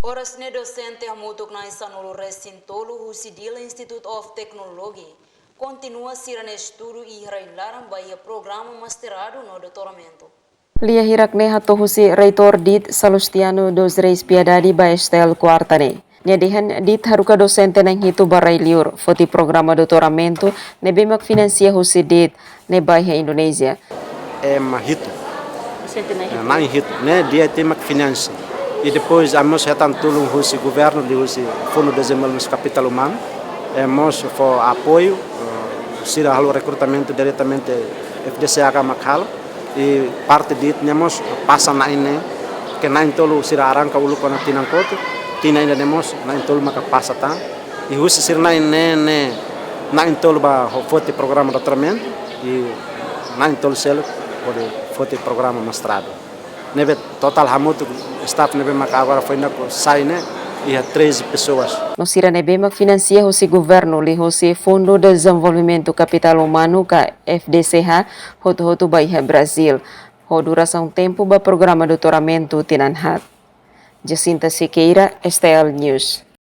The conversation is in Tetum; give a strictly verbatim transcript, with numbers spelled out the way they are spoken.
Oras ne'e dosente hamutuk na'in sanulu-resin-tolu husi Dili Institute of Technology kontinua sira-nia estudu iha rai-laran ba iha programa mestradu no doutoramentu. Lia hirak ne'e hato'o husi Reitór dit Salustiano dos Reis Piedade ba STL Kuarta ne'e. Nia dehan dit haruka dosente na'in hitu ba rai-liur foti programa doutoramentu ne'ebé mak finansia husi dit ne'e ba iha Indonézia. Ema hitu. Dosente na'in hitu. Na'in hitu. Ne'e di'ak mak finansia. I depois amos hetan tulun husi governu liuhusi Fundu Dezenvolvimentu Kapitál Umanu. Amos fó apoiu, eh, sira halo rekrutamentu diretamente F D C H mak halo. I parte dit ne'e mós pasa na'in neen, ke na'in tolu sira arranka uluk ona tinan kotuk, tinan ida ne'e mós na'in tolu maka pasa tan. I husi sira na'in neen ne'e, na'in tolu ba ho foti programa doutoramentu, i na'in tolu seluk hodi foti programa mestradu. Ne'ebé totál hamutuk staff ne'ebé maka agora foin ne'e sai ne'e iha treze pessoas. No sira ne'ebé mak finansia husi governu liuhusi Fundu Dezenvolvimentu Kapitál Umanu ka F D C H hotu-hotu ba iha Brazil. Ho durasaun tempu ba programa doutoramentu tinan haat. Jacinta Sequeira, STL News.